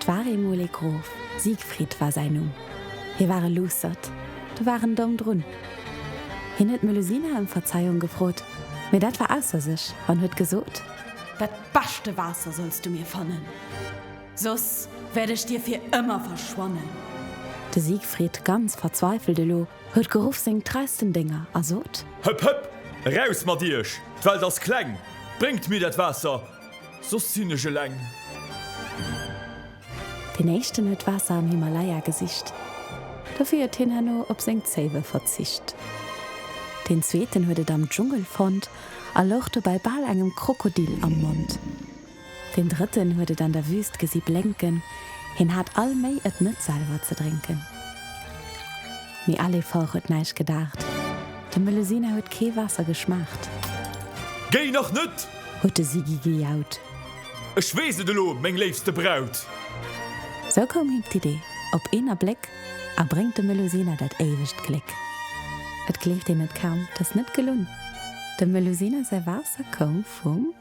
Et war eemol ee Grof, Siegfried war säin Numm. Hie war e Luussert, do war en domm drun. Hien huet d'Melusina ëm Verzeiung gefrot, mee dat war ausser sech an huet gesot. Dat beschte Waasser solls du mir fannen, soss wäert ech dir fir ëmmer verschwannen. De Siegfried, ganz verzweifelt elo, huet geruff seng treisten Dénger a sot. Hëpp, hëpp, eraus mat iech, d'Welt ass kleng, bréngt mir dat Waasser, Soss sinn ech eleng. Deen éischten huet d'Waasser am Himalaya gesicht, dofir huet hien herno op seng Zéiwe verzicht. Deen zweeten huet et am Dschungel fonnt a louch dobäi bal engem Krokodil am Mond. Deen drëtten huet et an der Wüst gesi blénken, hien hat all Méi et net selwer ze drénken. Mee all Effort huet näischt gedaacht, dem Melusina huet kee Waasser geschmaacht. Géi nach net! Huet de Siggi gejaut. Ech weess et elo, meng léifste Braut! Sou koum him d'Idee op een Abléck a bréngt dem Melusina dat éiwegt Gléck. Et gleeft een et kaum, 't ass net gelunn, dem Melusina säi Waasser koum vum.